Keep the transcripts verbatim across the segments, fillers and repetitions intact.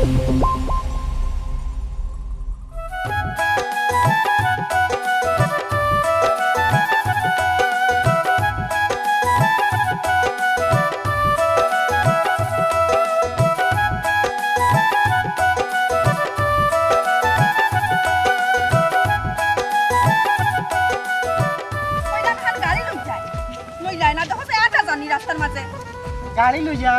কইলা খান গাড়ি লই যায়। লই যায় না, দেখো যে আটা জানি রাস্তার মাঝে। গাড়ি লইয়া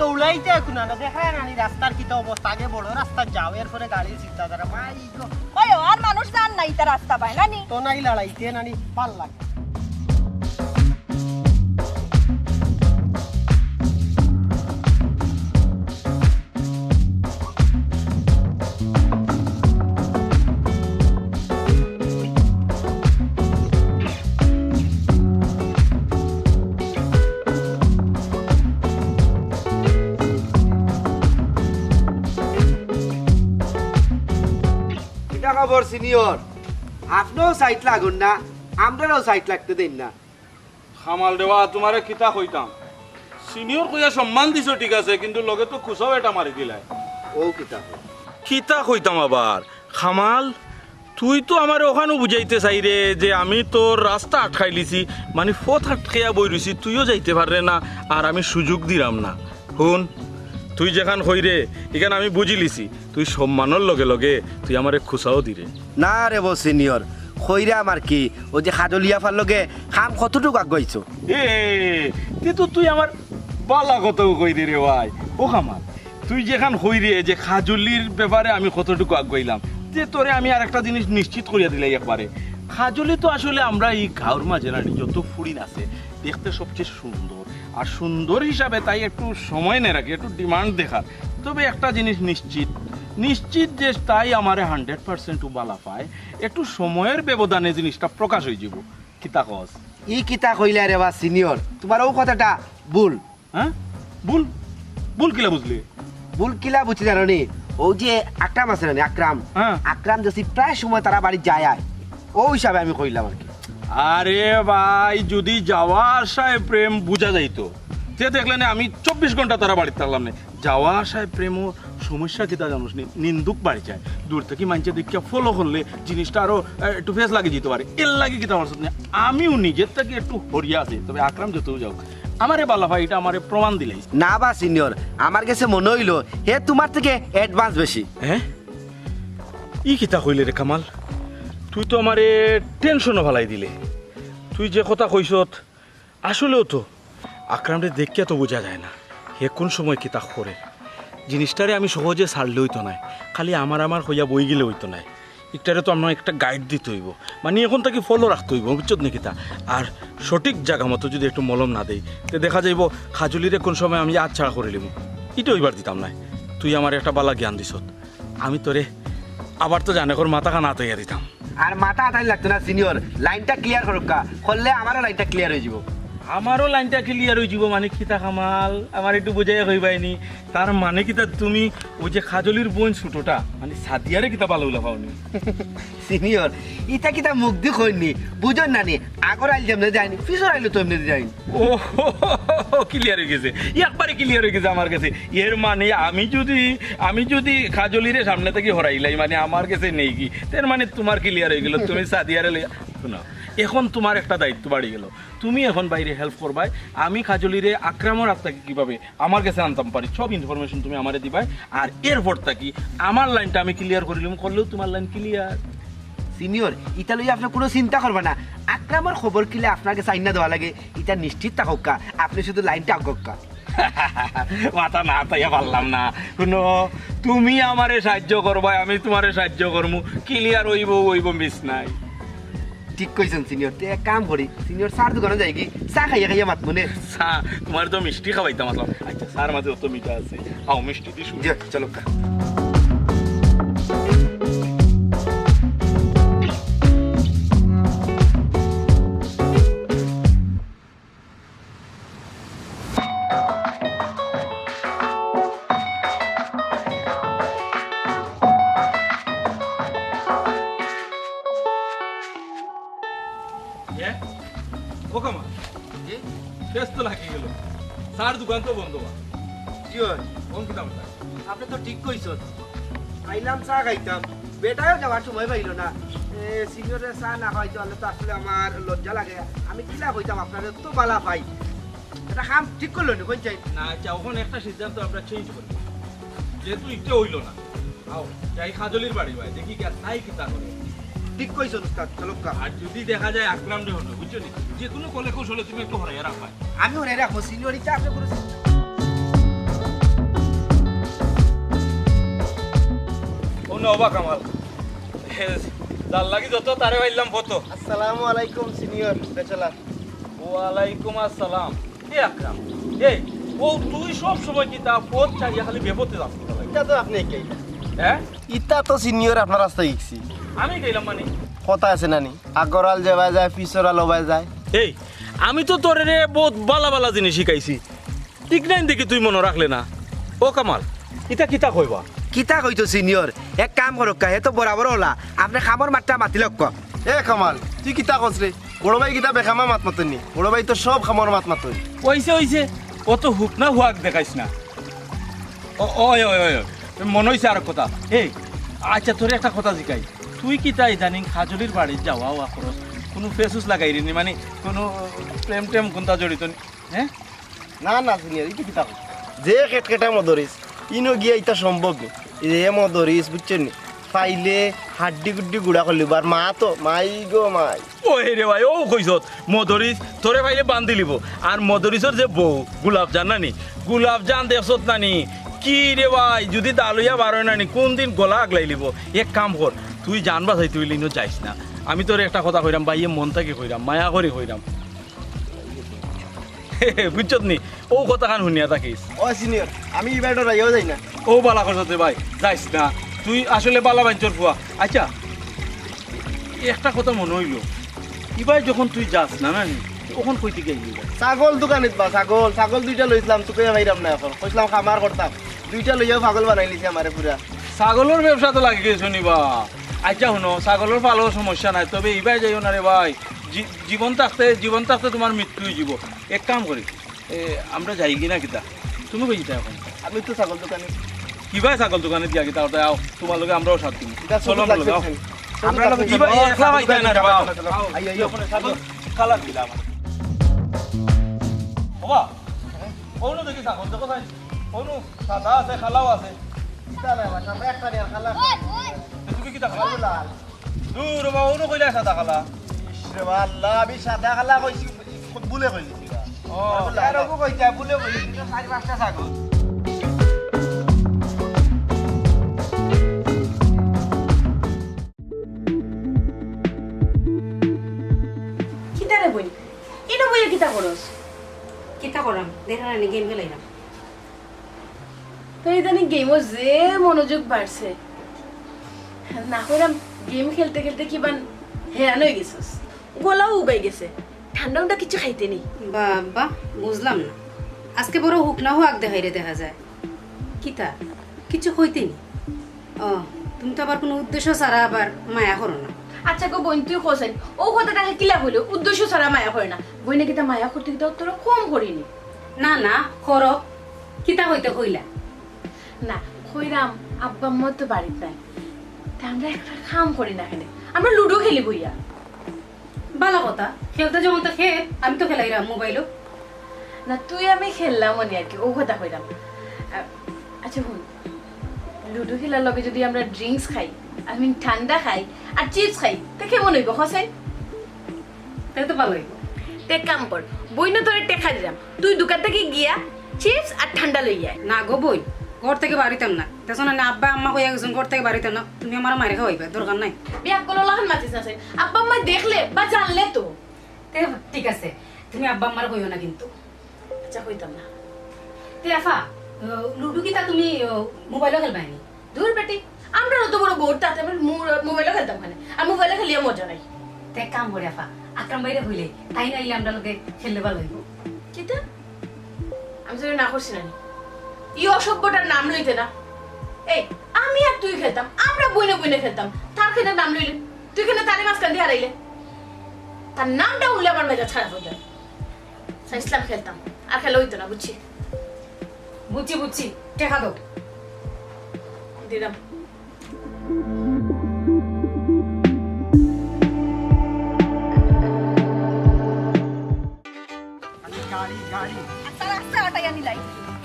দৌড়াইতে এখন না, দেখা না নি রাস্তার কিতা অবস্থা। আগে বড় রাস্তা যাও, এরপরে গাড়ির চিন্তা ধারা। মাই গো। ওই ও, আর মানুষ জান না, ইতা রাস্তা পায় না নি। তো নাই লড়াইতে না নি, পার লাগে। কিতা খবর সিনিয়র? আপনেও সাইট লাগুন না, আমরারও সাইট লাগতে দেন না। কামাল রে বা, তুমারে কিতা কইতাম? সিনিয়র কইয়া সম্মান দিছো ঠিক আছে, কিন্তু লগে তো খুচাও এটা মারি দিলায়। ও কিতা কয়? কিতা কইতাম আবার? কামাল, তুই তো আমারে অখানউ বুঝাইতে চাইরে যে আমি তোর রাস্তা আটকাইলিছি, মানে পথ আটকাইয়া বই রইছি, তুইও যাইতে পাররে না, আর আমি সুযোগ দিরাম না। হুন, তুই যেখান কইরে, ইখান আমি বুঝিলিছি, তুই সম্মানর লগে লগে তুই আমারে খুচাও দিরে। না রে বা সিনিয়র, কইরাম আর কি, ওই যে কাজলি আফার লগে কাম কতটুক আগুয়াইছো? এ, তে তো তুই আমার বালা কথাউ কইরে রে ভাই। ও কামাল, তুই যেখান কইরে যে কাজলির ব্যাপারে আমি কতটুকু আগুয়াইলাম, তে তোরে আমি আর একটা জিনিস নিশ্চিত করিয়া দিলাই একবারে। কাজলি তো আসলে আমরা ই গাউর মাঝে নানি যত ফুড়িন আছে, দেখতে সবচেয়ে সুন্দর। আর সুন্দর হিসাবে তাই একটু সময় নেয় আর কি, একটু demand দেখার। তবে একটা জিনিস নিশ্চিত, নিশ্চিত যে তাই আমারে hundred percent বালা পায়। একটু সময়র ব্যবধানে জিনিসটা প্রকাশ অইযিবো। কিতা কস? ই কিতা কইলা রে বা সিনিয়র? তুমার অউ কথাটা ভুল। হ্যাঁ? ভুল? ভুল কিলা বুঝলে? ভুল কিলা বুঝছি জানো নি? অউ যে আকরাম আছে না নি, আকরাম? হ্যাঁ। আকরাম যদি প্রায় সময় তারা বাড়িত যায় আয়, অউ হিসাবে আমি কইলাম আর কি। আরে ভাই, যদি যাওয়া আসায় প্রেম বুঝা যাইতো, তে দেখলে না আমি চব্বিশ ঘন্টা তারা বাড়িত থাকলাম না। যাওয়া আসায় প্রেমর সমস্যা কিতা জানোস নি? নিন্দুক বাড়ি যায়। দূর থাকি মানষে দেখিয়া follow করলে জিনিসটা আরো, আহ, একটু ফেস লাগি যাইতো পারে। এর লাগি কিতা আমার সাথে আমিও নিজের থাকি একটু হরিয়া আছি। তবে আকরাম যতউ যাউক, আমারে বালা পায়, ইটা আমারে প্রমাণ দিলাইছে। না বা সিনিয়র, আমার গেছে মনে অইলো হে তুমার থাকি advance বেশি। হ্যাঁ? ই কিতা কইলে রে কামাল? তুই তো আমারে টেনশনো ফালাই দিলে। তুই যে কথা কইছত, আসলেও তো আকরামরে দেখিয়া তো বুঝা যায় না হে কুন সময় কিতা করে। জিনিসটারে আমি সহজে ছাড়লে অইতো নায়, খালি আমার আমার কইয়া বই গেলে অইতো নায়। ইকটারে তো আমরা একটা গাইড দিতে অইবো, মানে অখন থাকি ফলো রাখতে অইবো, বুঝছত নি কিতা? আর সঠিক জাগা মতো যদি একটু মলম না দেই, তে দেখা যাইবো কাজলিরে কুন সময় আমি আচ্ছা করিলিমু, ইটা অইবার দিতাম নায়। তুই আমারে একটা বালা জ্ঞান দিছত, আমি তোরে আবার তো জানে কর মাথা খান আতাইয়া দিতাম। আর মাথা আতাইন লাগতো না সিনিয়র, লাইনটা ক্লিয়ার করউক্কা, করলে আমারও লাইনটা ক্লিয়ার অইযিবো। আমারও লাইনটা ক্লিয়ার অইযিবো মানে কিতা কামাল? আমারে একটু বুঝাইয়া কইবায়নি। তার মানে কিতা তুমি অউ যে কাজলির বইন ছোটটা, মানে সাদিয়ারে কিতা বালা উলা পাওনি? সিনিয়র, ইতা কিতা মুখদি কইন নি, বুঝইন না নি, আগর আইল যেমনে যাইন, পিছর আইলও তো এমনে যাইন। ও, ক্লিয়ার অইগেছে, একবারে ক্লিয়ার অইগেছে আমার গেছে। এর মানে আমি যুদি, আমি যুদি কাজলিরে সামনে থাকি হরাইলাই, মানে আমার গেছে নেই কি, তার মানে তুমার ক্লিয়ার অইগেলো, তুমি সাদিয়ারে লইয়া, হুনো, অখন তুমার একটা দায়িত্ব বাড়ি গেলো, তুমি অখন বাইরে হেল্প করবায়, আমি কাজলিরে আকরামর আত থাকি কিভাবে আমার গেছে আনতাম পারি, সব ইনফরমেশন তুমি আমারে দিবায়। আর এরপর থাকি আমার লাইনটা আমি ক্লিয়ার করিলিমু, করলেও তুমার লাইন ক্লিয়ার। সিনিয়র, ইতা লইয়া আপনে কুনু চিন্তা করবা না। আকরামর খবর কিলা আপনার গেছে আইনা দেওয়া লাগে, ইতা নিশ্চিত থাকউক্কা, আপনে শুধু লাইনটা আগুয়াউক্কা। মাথা না আতাইয়া পারলাম না। হুনো, তুমি আমারে সাহায্য করবায়, আমি তুমারে সাহায্য করমু, ক্লিয়ার অইবো, অইবো, মিস নাই। ঠিক কইছইন সিনিয়র, তে এক কাম করি, সিনিয়র চার দোকানো যাইগি, চা খাইয়া খাইয়া মাতমু নে। চা, তুমারে তো মিষ্টি খাওয়াইতাম আছলাম। আচ্ছা, চার মাঝে অত মিঠা আছে, খাও মিষ্টি দি শুরু। জি, চলো কা। এ? ও কামা। জি? ফেস তো লাগি গেল। চার দোকান তো বন্ধ বা। কি অয়? কোন কিতা কথা? আপনে তো ঠিক কইছইন। আইলাম চা খাইতাম, বেটায়ও যাওয়ার সময় পাইলো না। এ, সিনিয়ররে চা না খাওয়াইতে পারলে তো আসলে আমার লজ্জা লাগে। আমি কিলা কইতাম আপনারে, তো বালা পাই। একটা কাম ঠিক করলো নি, কোন চাই? না, আচ্ছা, অখন একটা সিদ্ধান্ত আমরা চেঞ্জ করি, যেহেতু ইটা অইলো না। আও, যাই কাজলির বাড়ি ভাই, দেখি গিয়া তাই কিতা করে। ঠিক কইছইন উস্তাদ, চলউক্কা। আর যদি দেখা যায় আকরাম রে হলো, বুঝছো নি? যে কোনো কলে কৌশলে তুমি একটু হরাইয়া রাখবা। আমি হরাইয়া রাখমু, সিনিয়র ইটা আপনে কোনো চিন্তা ও না, ওবা কামাল। এ, যার লাগি যত তারে পাইলাম কত। আসসালামু আলাইকুম সিনিয়র ব্যাচেলার। ওয়ালাইকুম আসসালাম। এ আকরাম, এই, ও তুই সব সময় কিতা পথ ছাড়িয়া খালি বেপথে যাস কিতা লাগি? ইটা তো আপনে কইলা। হ্যাঁ? ইটা তো সিনিয়র আপনার রাস্তায় গেছি। আমি কইলাম মানে? কথা আছে না নি? আগর আল যেবায় যায়, পিছর আল ওবায় যায়। এই, আমি তো তোরে রে বহুত বালা বালা জিনিস শিখাইছি। ঠিক নাই দেখি তুই মনো রাখলে না। ও কামাল, ইটা কিতা কইবা? কিতা কইতো সিনিয়র? এক কাম করউক্কা, হে তো বরাবর অলা, আপনে কামর মাতটা মাতিলউক্কা। এ কামাল, তুই কিতা কস রে? বড় ভাই কিতা বেকামা মাত মাতইন নি? বড় ভাই তো সব কামর মাত মাতইন। অইছে, অইছে, অত হুকনা হুয়াক দেখাইস না। ও, ওই, ওই, ওই, ওই, মনো অইছে আরক কথা। এই, আচ্ছা, তোরে একটা কথা জিকাই, তুই কিতা ইদানিং কাজলির বাড়িত যাওয়া আওয়া করস? কোনো ফেসুস লাগাইরে নি, মানে কোনো প্রেম টেম কুন্তা জড়িত নি? হ্যাঁ? না, না, সিনিয়র, ইটা কিতা কও? যে খেটখেটা মদরিছ, ইনো গিয়া ইটা সম্ভব নি। এ মদরিছ, বুঝছইন নি? পাইলে হাড্ডি গুড্ডি গুড়া করিলিবো, আর মা তো, মাই গো মাই। ওই রে ভাই, অউ কইছত, মদরিছ, তোরে পাইলে বান্ধিলিবো। আর মদরিছর যে বউ, গোলাপজান নানি, গোলাপজান দেখছত নানি? কি রে ভাই, যদি দা লইয়া বার অয় নানি, কোন দিন গলা আগলাইলিবো। এক কাম কর, তুই জান বাচাইতে অইলে ইনো যাইস না। আমি তোরে একটা কথা কইরাম, ভাইয়ে মন থাকি কইরাম, মায়া করি কইরাম। বুঝছত নি? অউ কথাখান হুনিয়া থাকিস। ও সিনিয়র, আমি ইবায় ডরাইয়াও যাই না। অউ বালা করছত রে ভাই, যাইস না। তুই আসলে বালা বাইঞ্চর ফুয়া। আচ্ছা, একটা কথা মনো অইলো, ইবায় যখন তুই যাস না, না নি, অখন কই থাকি আইলি? ছাগল দোকানিত বা, ছাগল, ছাগল দুইটা লইছলাম, তুকাইয়া পাইরাম না অখন। কইছলাম খামার করতাম, দুইটা লইয়াও পাগল বানাইলিছে আমারে পুরা। ছাগলর ব্যবসাত লাগি গেছো নি বা? আচ্ছা হুনো, ছাগলর পালো সমস্যা নাই, তবে ইবায় যাইও না রে ভাই। জী-, জীবন থাকতে, জীবন থাকতে তুমার মৃত্যু অইযিবো। এক কাম করি, এ, আমরা যাইগি না কিতা? তুমি কই যাইতায় অখন? আমি তো ছাগল দোকানে। কিবা ছাগল দোকানে দিয়া কিতা অতা? আও, তুমার লগে আমরাও সাথ দিমু। চলো, আমরা লগে, আও। আমরা লগে ইবা একলা যাইতায় না রে বাবা। আও, আই, আই, আও। ছাগল কালার দিলা আমার। বাবা, অনো দেখি ছাগল, দেখো চাই। অনো সাদা আছে, কালাও আছে। কিতা নাই, বাবা, সাদা একটা নিয়া কালা। তুমি কিতা খাও? লাল। দূর বাবা, অনো কইলা সাদা কালা। ইস রে বাবা, আল্লাহ, আমি সাদা কালা কইছি, ভুলে কইলিছি বা। ও, আর বলে, আর ওগো কইতা, ভুলে কইলিছি, তো চাইর পাঁচটা ছাগল। কিতা রে বইন, ইনো বইয়া কিতা করস? কিতা করাম? দেখরা নি, গেম খেলাইরাম। তো ইদানিং গেমো যে মনোযোগ বাড়ছে, না কইরাম গেম খেলতে খেলতে কিবান হেরান অইগেছস, গলাও উবাই গেছে, ঠান্ডা উন্ডা কিছু খাইতে নি? বাবা, বুঝলাম না, আজকে বড় হুকনা হুয়াক দেখাইরে দেখা যায়। কিতা, কিছু কইতে নি? ও, তুমি তো আবার কোনো উদ্দেশ্য ছাড়া আবার মায়া করো না। আচ্ছা গো বইন, তুই কছইন, অউ কথাটা কিলা কইলে উদ্দেশ্য ছাড়া মায়া করে না? বইনে কিতা মায়া করতে কিতা তোরা কম করিনি? না, না, করো। কিতা কইতে কইলা? না, কইরাম, আব্বা আম্মা তো বাড়িত নাই। তে আমরা একটা কাম করি না কেনে? আমরা লুডো খেলি বইয়া। বালা কথা, খেলতে যখন তো খেল, আমি তো খেলাইরাম মোবাইলও। না, তুই আমি খেললাম অনে আর কি, অউ কথা কইরাম। আ-, আচ্ছা হুন, লুডো খেলার লগে যদি আমরা ড্রিঙ্কস খাই, I mean ঠান্ডা খাই, আর চিপস খাই, তে কেমন অইবো, কছইন? তে তো ভালা অইবো। তে এক কাম কর, বইনে তোরে টেকা দিরাম, তুই দোকান থাকি গিয়া চিপস আর ঠান্ডা লইয়া আয়। না গো বইন, ঘর থাকি বারইতাম না। দেখো না, আব্বা আম্মা কইয়া গেছইন, ঘর থাকি বারইতাম না। তুমি আমারে মাইর খাওয়াইবা, দরকার নাই। বিয়া করলো লাখান মাতিস না, আব্বা আম্মা দেখলে বা জানলে তো। তে ঠিক আছে, তুমি আব্বা আম্মারে কইও না কিন্তু। আচ্ছা, কইতাম না। তে আফা, লুডু কিতা তুমি মোবাইলো খেলবায় নি? দূর বেটি, আমরা অত বড় বোর্ড, তাতে আমি মু-, মোবাইলো খেলতাম কেনে? আর মোবাইলো খেলিয়া মজা নাই। তে এক কাম করি আফা, আকরাম ভাইরে কইলে, তাইন আইলে আমরার লগে খেললে ভালা অইবো। কিতা? আমি তোরে না করছি না নি? ই অসভ্যটার নাম লইতে না। এই, আমি আর তুই খেলতাম, আমরা বইনে বইনে খেলতাম, তার কেনে নাম লইলে? তুই কেনে তারে মাঝখান দিয়া হারাইলে? তার নামটা হুনলে আমার মেজাজ খারাপ অই যায়। চাইছিলাম খেলতাম, আর খেলা অইতো না, বুঝছি? বুঝছি, বুঝছি, টেকা দেও। দিলাম। গাড়ি, গাড়ি। আচ্ছা, আচ্ছা, ওটাই আমি লাই।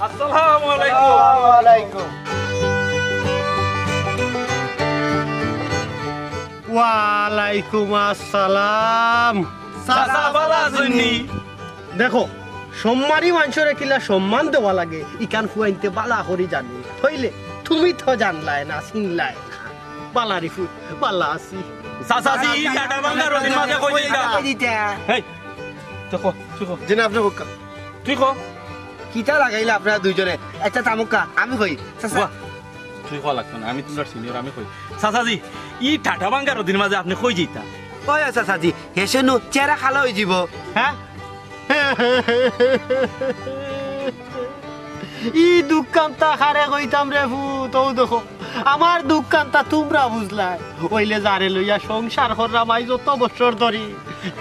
আসসালামু আলাইকুম। আসসালামু আলাইকুম। ওয়ালাইকুম আসসালাম। চাচা, ভালা আছইন নি? দেখো, সম্মানী মানষরে কিলা সম্মান দেওয়া লাগে, ইখান ফুয়াইন্তে ভালা করি জানে। অইলে তুমি তো জানলায় না, চিনলায় না। ভালা রে ফুত, ভালা আছি। চাচাজি, ই ঠাটা ভাঙ্গা রইদর মাঝে কই যাইতা? কই যাইতা? হেই, তুই ক, তুই ক। জি না, আপনে কউক্কা। তুই ক। কিতা লাগাইলা আপনারা দুইজনে? আচ্ছা, থামউক্কা, আমি কই। চাচা। বাহ, তুই কওয়া লাগতো না, আমি তুমরার senior, আমি কই। চাচাজি, ই ঠাটা ভাঙ্গা রইদর মাঝে আপনে কই যাইতা? ওই চাচাজি, হেষে নু চেহারা কালা অইযিবো। হ্যাঁ? ই দুঃখখান্তা কারে কইতাম রে ফুত, অউ দেখো, আমার দুঃখখান্তা তুমরা বুঝলায়। অইলে যারে লইয়া সংসার কররাম আইজ অত বছর ধরি,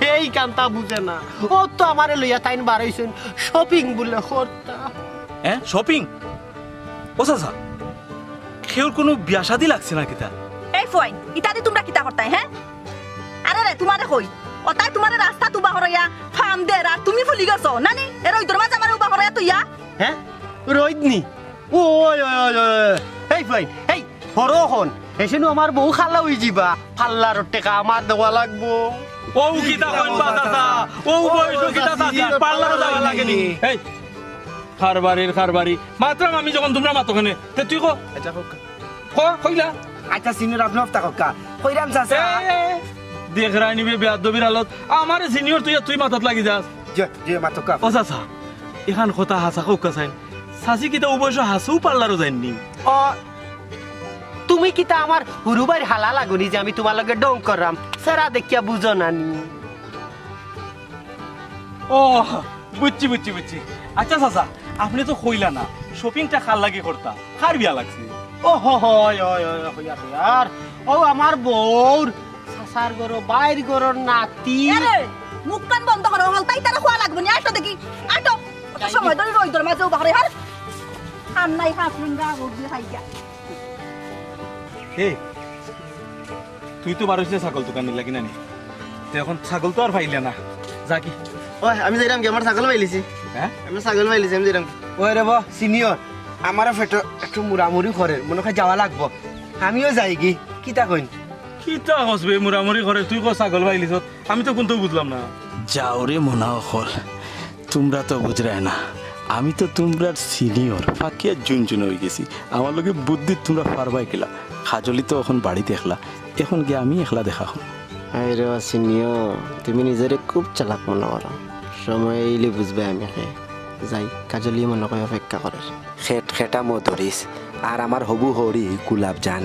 হেই কান্তা বুঝে না। অউ তো আমারে লইয়া তাইন বারইছইন, shopping বুলে করতা। হ্যাঁ, shopping? ও চাচা, কেউর কুনু বিয়া শাদি লাগছে না কিতা? এই ফুয়াইন, ইতাদি তুমরা কিতা করতায়, হ্যাঁ? আরে রে, তুমারে কই, অতায় তুমারে রাস্তাত উবা করাইয়া ফাম দের, আর তুমি ফুলি গেছো, নানি? এ রইদর মাঝে আমারে উবা করাইয়া থইয়া? হ্যাঁ? রইদ নি? ওই, ওই, ওই, ওই, ওই। এই ফুয়াইন, এই, হরো অখন। হেষে নু আমার বউ কালা অইযিবা, parlour-র টেকা আমার দেওয়া লাগবো। অউ কিতা কইন বা চাচা? অউ বয়সো কিতা চাচা? Parlour-ও যাওয়া লাগে নি? এই, কারবারির কারবারি। মাতরাম আমি যখন তুমরা মাতো কেনে, তে তুই ক। আচ্ছা, কউক্কা। ক, কইলা? আচ্ছা, senior, আপনে অফতা কউক্কা। কইরাম চাচা। এ, দেখরায়নি বে বেয়াদবির হালত। আমারে senior তুই, তুই মাতাত লাগি যাস। জি, জি, মাতউক্কা। ও চাচা, ইখান কথা হাছা কউক্কা চাইন। চাচি কিতা অউ বয়সো হাছাউ parlour-ও যাইন নি? ও, তুমি কিতা আমার হুরু ভাইর হালা লাগো নি যে আমি তুমার লগে ঢং কররাম? চেহারা দেখিয়া বুঝো না নি? ও, বুঝছি, বুঝছি, বুঝছি। আচ্ছা চাচা, আপনে তো কইলা না, shopping-টা কার লাগি করতা? কার বিয়া লাগছে? ও হো, হয়, হয়, হয়, হয়, হয়, আর অউ আমার বউর চাচার ঘরো, ভাইর ঘরর নাতি। আরে, মুখখান বন্ধ করো, হকলতায় তারে কওয়া লাগবো নি, আটো দেখি, আটো। অত সময় ধরি রইদর মাঝে উবা করি, হার। কাম নাই, হাফ লুঙ্গা, বগি খাইগা। এ, তুই তো বারইছলে ছাগল তুকানির লাগি নানি? তে অখন ছাগল তো আর পাইলে না। যা কি? ওই, আমি যাইরাম গি, আমার ছাগল পাইলিছি। হ্যাঁ? আমি ছাগল পাইলিছি, আমি যাইরাম গি। ওই রে বা, senior, আমারও পেটো একটু মুড়ামুড়ি করের, মনো কয় যাওয়া লাগবো। আমিও যাইগি, কিতা কইন? কিতা কস বে, মুড়ামুড়ি করের, তুই কস ছাগল পাইলিছত, আমি তো কুন্তাউ বুঝলাম না। যাও রে মনা অকল, তুমরা তো বুঝরায় না, আমি তো তুমরার senior, ফাকিয়া জুনজুন অইগেছি। আমার লগে বুদ্ধিত তুমরা পারবায় কিলা? কাজলি তো অখন বাড়িত একলা, অখন গিয়া আমি একলা দেখা অইমু। আরে ও senior, তুমি নিজরে খুব চালাক মনো করো, সময় আইলে বুঝবায় আমি কে। যাই, কাজলি মনো কয় অপেক্ষা করের। খেট খেটা মো ধরিস, আর আমার হবু হরি গোলাপ জান,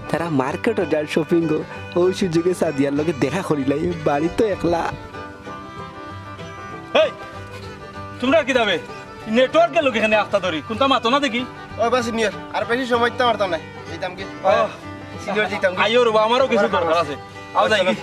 তারা market-ও যার shopping-ও, অউ সুযোগে সাদিয়ার লগে দেখা করিলাই, বাড়িত তো একলা। এই, তুমরা কিতা বে? Network গেলো কিখানে আখতা ধরি? কুন্তা মাতো না দেখি। ও বা senior, আর বেশি সময় দিতাম পারতাম নায়। যাইতাম গি? ও। Senior, যাইতাম গি? আইও রে বা, আমারও কিছু দরকার আছে। আও যাই গি?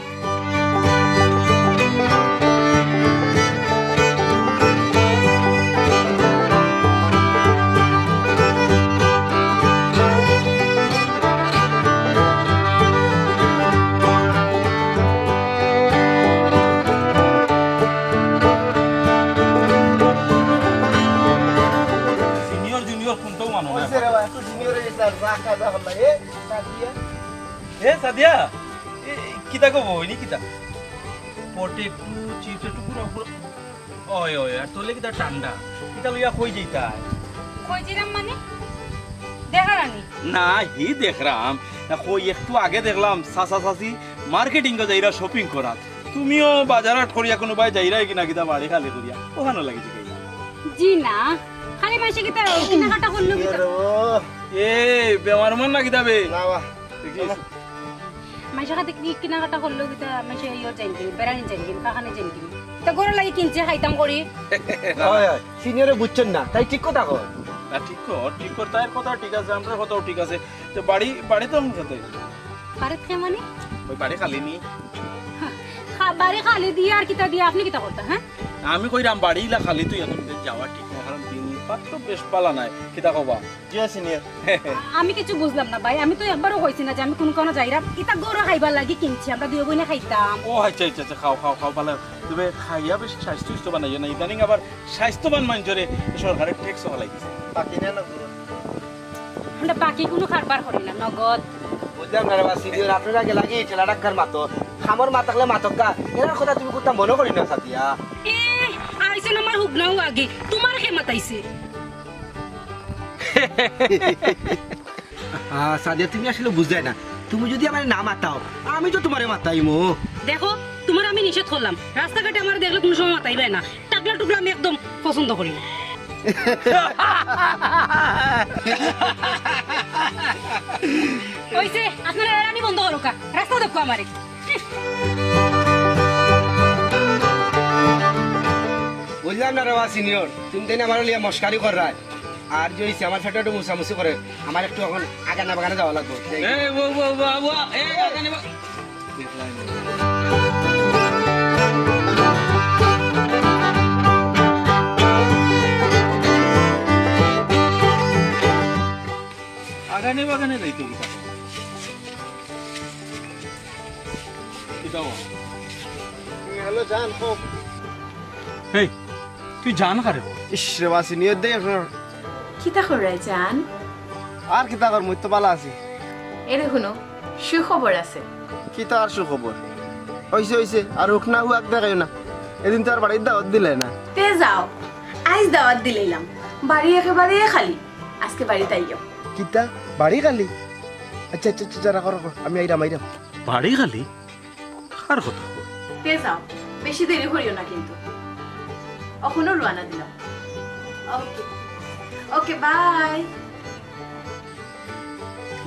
Senior, junior কুন্তাউ মানো না। ওই যে রে বা, একটু senior অইগেছে আর, যা খাওয়া দাওয়া করলা। এ, সাদিয়া। এ, সাদিয়া। এ, কিতা গো বইনি কিতা? Potato, chips একটু পুরা পুরা। ওই, ওই, আর তোলে কিতা ঠান্ডা? কিতা লইয়া কই যাইতায়? কই যাইরাম মানে? দেখারানি? না, হি দেখরাম। না, কই একটু আগে দেখলাম, চাচা চাচি marketing-ও যাইরা shopping করাত। তুমিও বাজার হাট করিয়া কুনুবায় যাইরায় কিনা কিতা বাড়ি খালি করিয়া? অখানো লাগি জিকাইলাম। জি না, খালি মাইনষে কিতা কিনাকাটা করলো কিতা? এ, বেমার মন না কিতা বে? না বা। দেখি। মাইনষে খাতে কি কিনাকাটা করলো কিতা, মাইনষে ইয়ো যাইন কিনি, বেড়ানি যাইন কিনি, কাখানে যাইন কিনি। তা ঘরর লাগি কিনছে, খাইতাম করি। হয়, হয়, senior-এ বুঝছইন না, তাই ঠিক কথা কয়। না, ঠিক কর, ঠিক কর, তাইর কথা ঠিক আছে, আমরার কথাও ঠিক আছে। তো বাড়ি, বাড়ি তো অখন খেতে। বাড়িত কে মানে? ওই বাড়ি খালি নি। হা, বাড়ি খালি দিয়া আর কিতা দিয়া, আপনে কিতা করতা, হ্যাঁ? আমি কইরাম বাড়ি ইলা খালি তুই এখন যাওয়া ঠিক না, কারণ দিন বাত তো বেশ বালা নায়, কিতা কবা? জি, সিনিয়র। আমি কিছু বুঝলাম না ভাই, আমি তো একবারও কইছি না যে আমি কুনু কানো যাইরাম। ইতা ঘরো খাইবার লাগি কিনছি, আমরা দুইও বইনে খাইতাম। ও আচ্ছা, আচ্ছা, আচ্ছা, খাও, খাও, খাও, বালা। তবে খাইয়া বেশ স্বাস্থ্য সুস্থ বানাইও না, ইদানিং আবার স্বাস্থ্যবান মানষরে সরকারে ট্যাক্স ফালাই দিছে। বাকি না, না, গুরু। আমরা বাকি কুনু কারবার করি না, নগদ। বুঝলাম না রে বা, সিনিয়র, আপনারা আগে লাগি ঠেলা ডাক্তার মাতো। খামর মা থাকলে মাতক্কা, এরার কথা তুমি কুন্তা মনো করি না, সাদিয়া। এ, আইছইন আমার হুগনাও আগে, তুমার কে মাতাইছে? আহ, সাদিয়া, তুমি আসলে বুঝলায় না। তুমি যুদি আমারে না মাতাও, আমি তো তুমারে মাতাইমু। দেখো, তুমারে আমি নিষেধ করলাম, রাস্তাঘাটে আমারে দেখলে কুনু সময় মাতাইবায় না। টাকলা টুকলা আমি একদম পছন্দ করি না। অইছে, আপনারা এরানি বন্ধ করউক্কা, রাস্তা দেখো আমারে। বুঝলাম না রে বা সিনিয়র, তুমি তাইন আমারে লইয়া মস্কারি কররায়। আর যে অইছে, আমার পেটো একটু মুছামুছি করে, আমার একটু অখন আগানা বাগানে যাওয়া লাগবো। এ, ও, ও, ও, ও, এ, আগানি বা-, আগানে বাগানে যাইতো কিতা? কিতা বা? হ্যালো, জান, কও। এই, তুই জান কারে কস? ইস রে বা সিনিয়র, দেখ না। কিতা কররায় জান? আর কিতা করমু, তো বালা আছি। এরে হুনো, সুখবর আছে। কিতা আর সুখবর? অইছে, অইছে, আর হুক না হুয়াক দেখাইও না। এদিন তো আর বাড়িত দাওয়াত দিলায় না। তে যাও, আইজ দাওয়াত দিলাইলাম, বাড়ি একেবারে খালি। আজকে বাড়িত আইও। কিতা? বাড়ি খালি? আচ্ছা, আচ্ছা, আচ্ছা, আচ্ছা, রাখো, রাখো, আমি আইরাম, আইরাম। বাড়ি খালি? কার কথা কও? তে যাও, বেশি দেরি করিও না কিন্তু। অখনউ রওয়ানা দিলাম। ওকে, ওকে, বাই।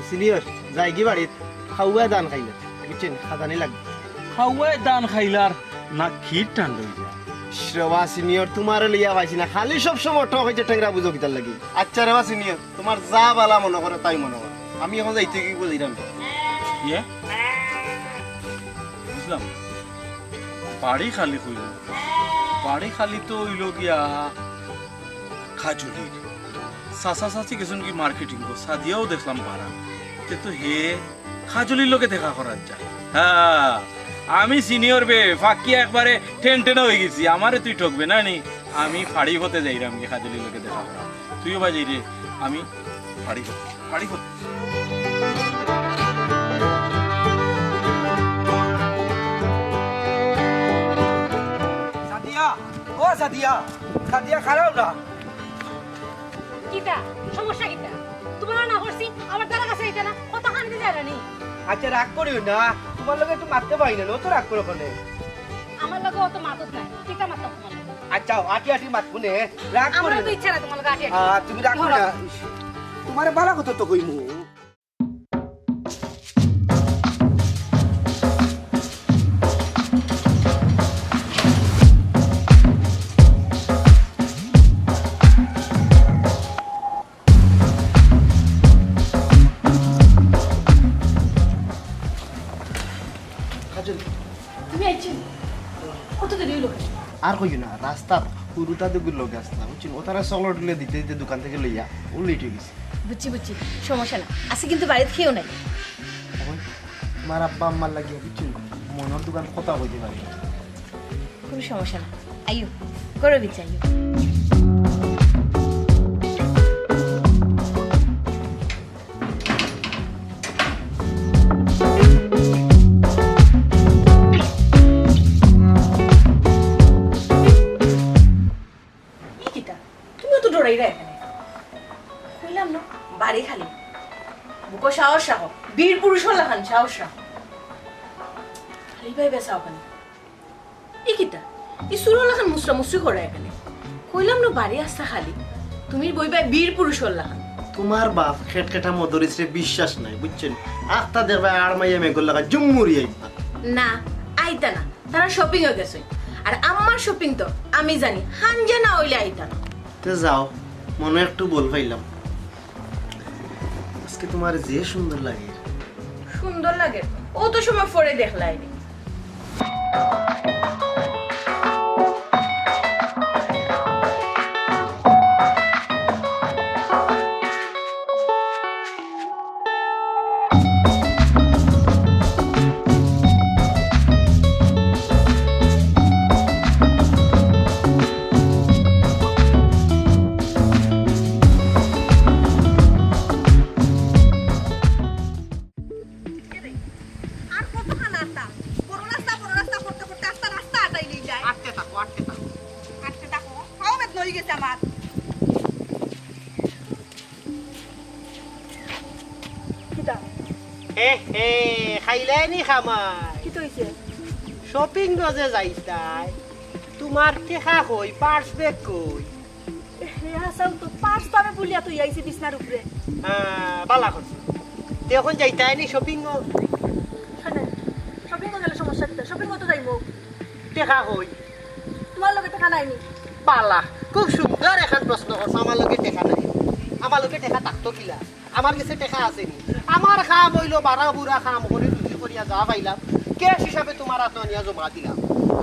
সিনিয়র, যাইগি বাড়িত, খাওয়ায় দান খাইলা, বুঝছইন? খাজানি লাগবো। খাওয়ায় দান খাইলার না ক্ষীর ঠান্ডা অইযায়। ইস রে বা সিনিয়র, তুমারে লইয়া পাইছি না, খালি সব সময় টক অইছে টেংরা বুঝো কিতার লাগি। আচ্ছা রে বা সিনিয়র, তুমার যা বালা মনো করো তাই মনো করো, আমি অখন যাইতে কি বুঝিরাম। ইয়ে? বুঝলাম। বাড়ি খালি কইলো। বাড়ি খালি তো অইলো গিয়া কাজলির। চাচা চাচি গেছইন কি মার্কেটিং গো, সাদিয়াও দেখলাম বারা। তে তো হে কাজলির লগে দেখা করাত যায়। হ্যাঁ, আমি সিনিয়র বে, ফাকিয়া একবারে টেনটেনা অইগেছি। আমারে তুই ঠকবে না নি? আমি ফাড়ি পথে যাইরাম গি কাজলির লগে দেখা করা। তুইও বা যাইরে, আমি ফাড়ি পথে, ফাড়ি পথে। সাদিয়া, ও সাদিয়া, সাদিয়া, খাড়াও না। কিতা? সমস্যা কিতা? তুমারে না করছি, আমার দ্বারা কাছে আইতা না, কথা কানে যায় না নি? আচ্ছা, রাগ করিও না, তুমার লগে তো মাততে পারি না, অত রাগ করো কেনে? আমার লগে অত মাতত নাই, কিতা মাততাম তুমার লগে? আচ্ছা, আটি আটি মাতমু নে, রাগ করিও না। আমারও তো ইচ্ছা না তুমার লগে আটি আটি। আহ, তুমি রাগ করো না। তুমারে বালা কথা তো কইমু। কাজল। তুমি আইছো? কত দেরি অইলো? আর কইও না, রাস্তাত হুরুতা দুগুর লগে আসলাম, বুঝছো? ও তারা চকলেট গুলো দিতে দিতে দোকান থাকি লইয়া ও লেট অইগেছে। বুঝছি, বুঝছি, সমস্যা না। আজকে কিন্তু বাড়িত কেউ নাই। ওই, তুমার আব্বা আম্মার লাগিয়া, বুঝছো? মনর দুখান কথা কইতে পারি। কুনু সমস্যা না, আইও, ঘরো ভিতরে আইও। ই কিতা? তুমি অত ডরাইরায় কেনে? কইলাম না, বাড়ি খালি। বুকো সাহস রাখো, বীর পুরুষর লাখান সাহস রাখো। খালি ভাই বেচা ওখানে। ই কিতা? ই চুরর লাখান মুসরা মুসরি কররায় কেনে? কইলাম না বাড়ি আস্তা খালি। তুমি বইবায় বীর পুরুষর লাখান। তুমার বাপ খেটখেটা মদরিছরে বিশ্বাস নাই, বুঝছো নি? আখতা দেখবায় আড় মাইয়া মেঘর লাগা জুম্মুরি আইবা। না, আইতা না। তারা শপিং এ গেছে। আর আমার শপিং তো আমি জানি, হাঞ্জা না অইলে আইতা না। তে যাও, মনো একটু বল পাইলাম। আজকে তুমারে যে সুন্দর লাগে। সুন্দর লাগে? অত সময় পরে দেখলায়নি। এ হে, খাইলায়নি খামাই? কিতা অইছে? শপিং গজে যাইতায়, তুমার টেকা কই, পার্স ব্যাগ কই? এ হে, হাছাউ তো, পার্স তো আমি ভুলিয়া থইয়া আইছি বিছনার উপরে। হ্যাঁ, বালা করছো। তে অখন যাইতায়নি শপিং? শপিং গেলে সমস্যা কিতা? শপিং তো যাইমু। টেকা কই? তুমার লগে টেকা নাইনি? বালা, খুব সুন্দর একখান প্রশ্ন করছো, আমার লগে টেকা নাই। আমার লগে টেকা থাকতো কিলা? আমার গেছে টেকা আছে নি? আমার কাম অইলো বারা বুরা কাম করি রুজি করিয়া যা পাইলাম, ক্যাশ হিসাবে তুমার আতো আনিয়া জমা দিলাম।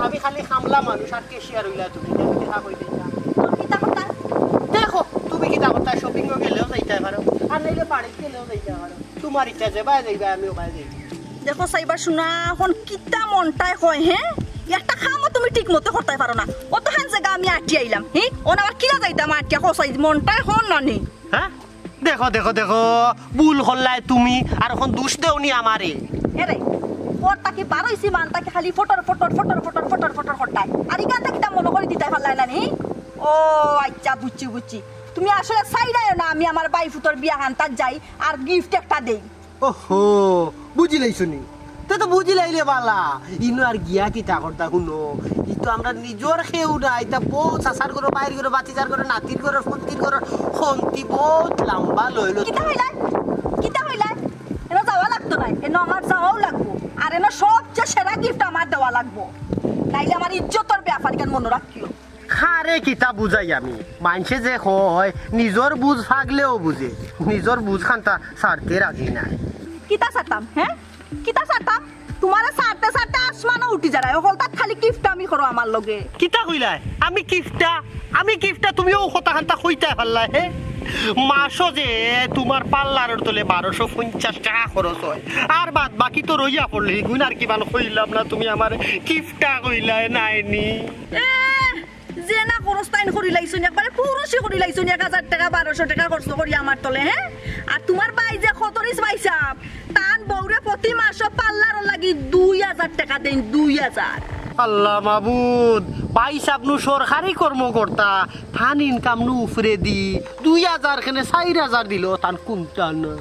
আমি খালি কামলা মানুষ আর ক্যাশিয়ার অইলা তুমি, দেখো টেকা কই দিতা। কিতা কথা? দেখো, তুমি কিতা কথা, শপিং গেলেও যাইতায় পারো, আর নাইলে বাড়িত গেলেও যাইতায় পারো। তুমার ইচ্ছা যেবায় যাইবায়, আমি ওবায় যাইমু। দেখো চাইবা শুনা, অখন কিতা মনটায় কয়, হে? একটা কামও তুমি ঠিক মতো করতায় পারো না। অতখান জাগা আমি আটি আইলাম, হে? অন আবার কিলা যাইতাম আটিয়া, কও চাই, মনটায় কয় না নি? হ্যাঁ? দেখো, দেখো, দেখো, ভুল করলায় তুমি, আর অখন দুষ দেওনি আমারে। এরে, ওর তাকি বারইছি মান তাকি খালি ফটর ফটর ফটর ফটর ফটর ফটর করতায়। আর ইখান থাকি তা মনো করি দিতায় পারলায় না নি? ও আচ্ছা, বুঝছি, বুঝছি। তুমি আসলে চাইরায়ও না আমি আমার বাইফুতর বিয়া খান্তাত যাই আর গিফট একটা দেই। ওহো, বুঝিলাইছো নি? তে তো বুঝিলাইলে বালা। ইনো আর গিয়া কিতা করতা হুনো? ই তো আমরার নিজর কেউ না, ইতা বউত চাচার ঘরো, বাইর ঘরো, বাতিজার ঘরো, নাতির ঘরো, ফুন্তির ঘরো, খন্তি বউত লাম্বা লইলো। কিতা কইলায়? কিতা কইলায়? এনো যাওয়া লাগতো নায়, এনো আমার যাওয়াও লাগবো। আর এনো সবচেয়ে সেরা গিফট আমার দেওয়া লাগবো, নাইলে আমার ইজ্জতর ব্যাপার, ইখান মনো রাখিও। কারে কিতা বুঝাই আমি? মাইনষে যে কয়, নিজর বুঝ পাগলেও বুঝে, নিজর বুঝ খান্তা ছাড়তে রাজি নায়। কিতা ছাড়তাম, হে? কিতা ছাড়তাম? তুমারে ছাড়তে ছাড়তে আসমানো উঠি যারায়, অকলতা খালি কিফটামি করো আমার লগে। কিতা কইলায়? আমি কিফটা? আমি কিফটা? তুমি অউ কথা খান্তা কইতায় পারলায়, হে? মাসো যে তুমার পার্লারর তলে বারোশো পঞ্চাশ টেকা খরচ অয়, আর বাদ বাকি তো রইয়া পড়লে, ইগুন আর কিমান কইলাম না, তুমি আমারে কিফটা কইলায় নায়নি। এ, যে না খরচ তাইন করিলাইছইন, একবারে পুরুষি করিলাইছইন, এক হাজার টেকা, বারোশো টেকা খরচ করি আমার তলে, হে? আর তুমার ভাই যে খতরিছ ভাইসাব, তান বউরে প্রতি মাসো পার্লারর লাগি দুই হাজার টেকা দেইন, দুই হাজার। আল্লাহ মাবুদ, ভাইসাব নু সরকারি কর্মকর্তা, তান ইনকাম নু উফরেদি, দুই হাজার কেনে চাইর হাজার দিলো, তান কুন্তা না।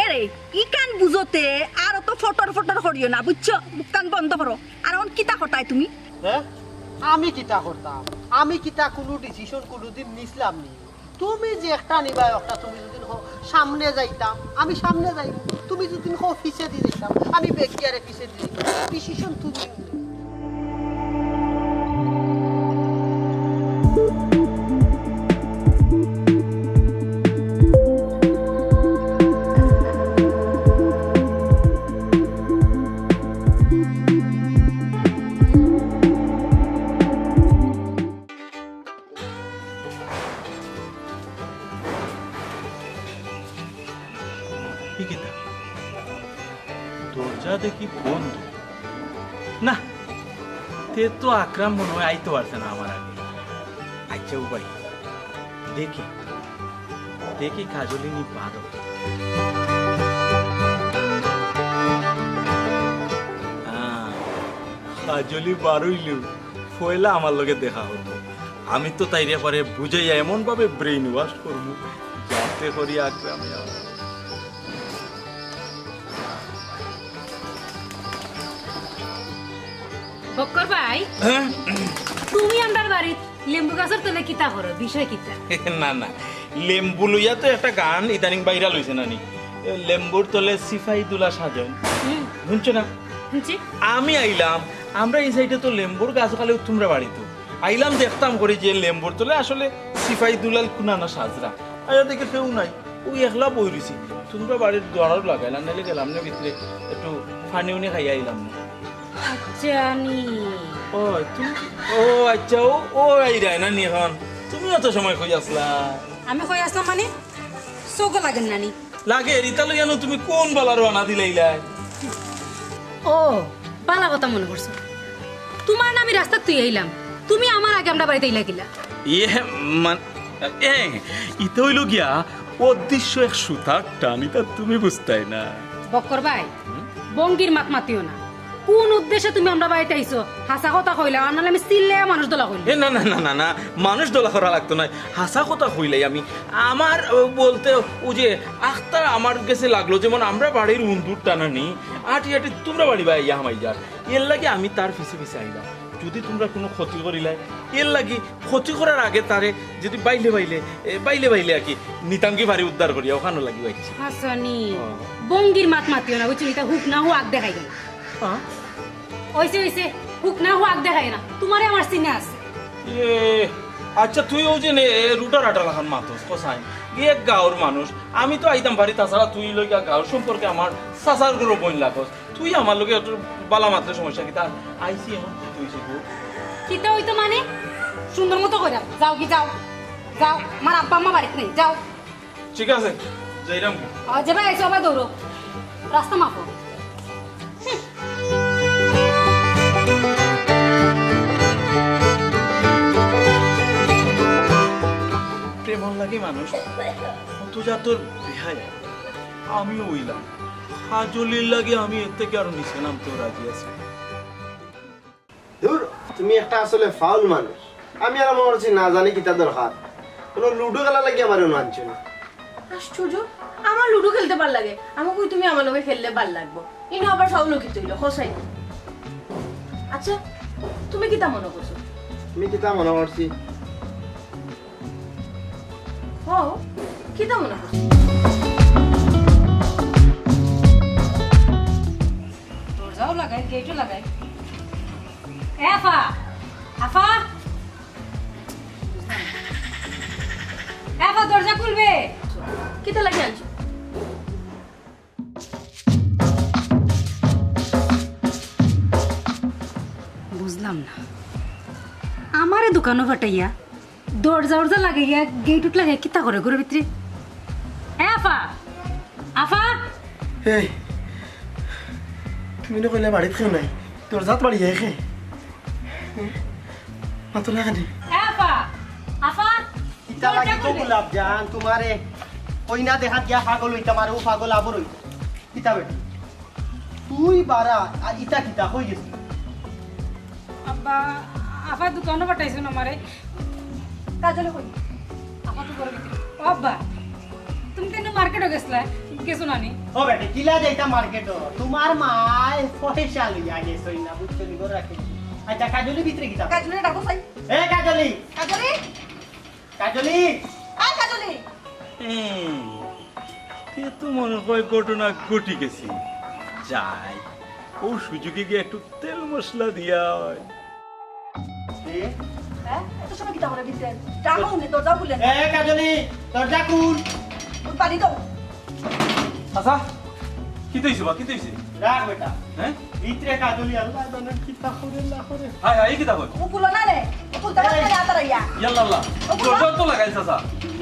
এরে, ইখান বুঝতে আর অত ফটর ফটর করিও না, বুঝছো? মুখখান বন্ধ করো। আর অখন কিতা করতায় তুমি? হে? আমি কিতা করতাম? আমি কিতা কুনু ডিসিশন কুনুদিন নিছলাম নি? তুমি যে একটা নিবায়, একটা তুমি যুদি কও সামনে যাইতাম, আমি সামনে যাইমু। তুমি যুদি কও পিছেদি যাইতাম, আমি বেগিয়ারে পিছেদি যাইমু। ডিসিশন তুমি নিও। ই কিতা? দরজা দেখি বন্ধ। না, তে তো আকরাম মনে অয় আইতো পারছে না আমার আগে। আচ্ছা, উবাই, দেখি, দেখি কাজলি নি বারো। আহ, কাজলি বারইলেউ পয়লা আমার লগে দেখা করবো। আমি তো তাইরে পরে বুঝাইয়া এমন ভাবে ব্রেইন ওয়াশ করমু, যাতে করি আকরামে আমার বক্কর ভাই, হ্যাঁ? তুমি আমরার বাড়িত লেম্বু গাছর তলে কিতা করো? বিষয় কিতা? না, না, লেম্বু লইয়া তো একটা গান ইদানিং ভাইরাল অইছে না নি? এ, লেম্বুর তলে সিপাই দুলা সাজইন। হুম। হুনছো না? হুনছি। আমি আইলাম, আমরার ই সাইডে তো লেম্বুর গাছ খালি তুমরার বাড়িত। আইলাম দেখতাম করি যে লেম্বুর তলে আসলে সিপাই দুলাল কুনা না সাজরা। আইয়া দেখি কেউ নাই, অউ একলা বই রইছি। তুমরার বাড়ির দুয়ারও লাগাইলাম, নাইলে গেলাম নে ভিতরে একটু পানি উনি খাইয়া আইলাম নে। আচ্ছা, নি। ও, তুমি কি? ও, আচ্ছা, ও, ও আইরায় না নি অখন? তুমি অত সময় কই আছলা? আমি কই আছলাম মানে? চউখো লাগের না নি? লাগের, ইতা লইয়া নু তুমি কুন বালা রওয়ানা দিলাইলায়? ও, বালা কথা মনো করছো। তুমারে না আমি রাস্তাত থুইয়া আইলাম, তুমি আমার আগে আমরার বাড়িত আইলা কিলা? ইয়ে, মান-, এ, ইতা অইলো গিয়া অদৃশ্য এক সুতার টান, ইতা তুমি বুঝতায় না। বক্কর ভাই, হুম? ভঙ্গির মাত মাতিও না। কোন উদ্দেশ্যে তুমি আমরার বাড়িত আইছো? হাছা কথা কইলাও, আর নাইলে আমি চিল্লাইয়া মানুষ দলা করিলিমু। এ, না, না, না, না, না, মানুষ দলা করা লাগতো নায়। হাছা কথা কইলাই আমি। আমার, ও, বলতে, ও যে আখতা আমার গেছে লাগলো, যেমন আমরার বাড়ির উন্দুর টানানি, আটি আটি তুমরার বাড়ি বায় আইয়া হামাই যার। এরলাগি আমি তার পিছে পিছে আইলাম। যুদি তুমরা কুনু ক্ষতি করিলায়, এরলাগি ক্ষতি করার আগে তারে যুদি বাইলে বাইলে, এ, বাইলে বাইলে আর কি, নিতাম কি পারি উদ্ধার করিয়া, অখানর লাগি আইছি। হাছানি, ও। ভঙ্গির মাত মাতিও না, বুঝছো? ইতা হুকনা হুয়াক দেখাই না। হ্যাঁ? অইছে, অইছে, হুকনা হুয়াক দেখাই না, তুমারে আমার চিনা আছে। এ, আচ্ছা, তুই অউ যে নে, এ, রুটা রাটা লাখান মাতস, কসাই। এক গাঁওর মানুষ, আমি তো আইতাম পারি, তাছাড়া তুই লইগা গাঁওর সম্পর্কে আমার চাচার ঘরর বইন লাগস। তুই আমার লগে একটু বালা মাতলে সমস্যা কিতা? আইছি এখন কিতা অইছে গো? কিতা অইতো মানে? সুন্দর মতো কইরা যাও কি যাও। যাও, আমার আব্বা আম্মা বাড়িত নাই, যাও। ঠিক আছে, যাইরাম কি? আ, যেবায় আইছো আবার দৌড়ো। রাস্তা মাপো। প্রেমর লাগি মানুষ কত জাতর বেহায়া। আমিও অইলাম। কাজলির লাগি আমি এর থাকি আরো নিচে নামতেও রাজি আছি। ধুর, তুমি একটা আসলে ফাউল মানুষ। আমি আর মনে করছি না জানি কিতা দরকার। কুনু লুডো খেলা লাগি আমারে অনো আনছো না। আশ্চর্য, আমার লুডো খেলতে ভালা লাগে। আমি কই তুমি আমার লগে খেললে ভালা লাগবো। ইনো আবার ফাউল কিতা অইলো, কসাই। আচ্ছা, তুমি কিতা মনো করছো? তুমি কিতা মনো করছি? ও, কিতা মনো করছো? দরজাও লাগাই, গেটও লাগাই। এ আফা, আফা। এ আফা, দরজা খুলবে। কিতা লাগি আনছো? বুঝলাম না, আমারে দোকানো ফাটাইয়া দরজা উরজা লাগাইয়া গেট উট লাগাইয়া কিতা করে ঘরর ভিতরে? এ আফা, আফা। এই, তুমি না কইলা বাড়িত কেউ নাই, দরজাত বাড়ি যায় কে? মাতো না কেনে? এ আফা, আফা। কিতা লাগি তো গোলাপ জান, তুমারে কইনা দেখাত গিয়া পাগল অইতাম, আর ও পাগল আবর অইতাম। কিতা বেটি? তুই বারা, আর ইতা কিতা কই গেছে? আব্বা, আফা দোকানো পাঠাইছইন আমারে। কাজলে কই? আফা তো ঘরর ভিতরে। ও আব্বা, তুমি তো ইনো মার্কেটো গেছলা, গেছো না নি? ও বেটি, কিলা যাইতা মার্কেটো? তুমার মায় পয়সা লইয়া গেছইন না, বুঝছো নি, ঘরো রাখি। আচ্ছা, কাজলি ভিতরে কিতা? কাজলি ডাকো চাই। এ কাজলি! কাজলি! কাজলি! আয় কাজলি! হুম, এ তো মনে হয় ঘটনা ঘটি গেছে। যাই, ও সুযোগে গিয়া একটু তেল মশলা দিয়া হয়। এ? হ্যাঁ? এত সময় কিতা করে ভিতরে? ডাকো উনি, দরজা খুলে না। এ কাজলি, দরজা খুল। বাড়ি দাও। আচ্ছা, কিতা অইছে বা, কিতা অইছে? রাখ বেটা। হ্যাঁ? ভিতরে কাজলি আল্লাহ জানে কিতা করে না করে। হায় হায়, ই কিতা কয়? ও খুলো না রে। ও খুলতে পারে না, তারা ইয়া। ইয়াল্লা আল্লাহ। ও খুলো। দরজা তো লাগাইল চাচা।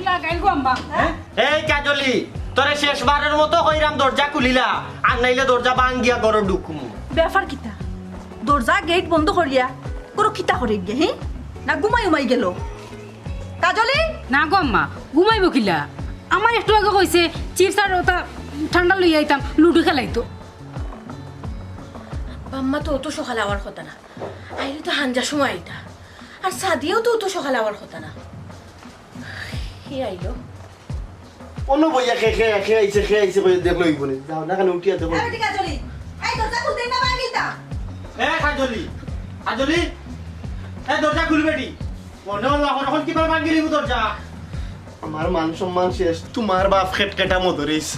লাগাইল গো আম্মা। হ্যাঁ? এই কাজলি, তোরে শেষবারের মতো কইরাম দরজা খুলিলা, আর নাইলে দরজা ভাঙ্গিয়া ঘরো ঢুকমু। ব্যাপার কিতা? দরজা গেট বন্ধ করিয়া ঘরো কিতা করে গিয়া, হি? না ঘুমাই উমাই গেল? কাজলি? না গো আম্মা, ঘুমাইবো কিলা? আমারে একটু আগে কইছে চিপস আর ওটা ঠান্ডা লইয়া আইতাম, লুডু খেলাইতো। আব্বা আম্মা তো অত সকালে আওয়ার কথা না, আইলে তো হাঞ্জা সময় আইতা। আর সাদিয়াও তো অত সকালে আওয়ার কথা না। কে আইলো? অনো বইয়া কে, কে, কে আইছে, কে আইছে কইয়া দেখলে অইবো নি। যাও না কেনে উঠিয়া দেখো। এই বেটি কাজলি, এই দরজা খুলতে না ভাঙিলতা। এ কাজলি, কাজলি, এ দরজা খুল বেটি। মনে হলো এখন, এখন কিভাবে ভাঙিলিমু দরজা? আমার মান সম্মান শেষ। তুমার বাপ খেটখেটা মদরিছ,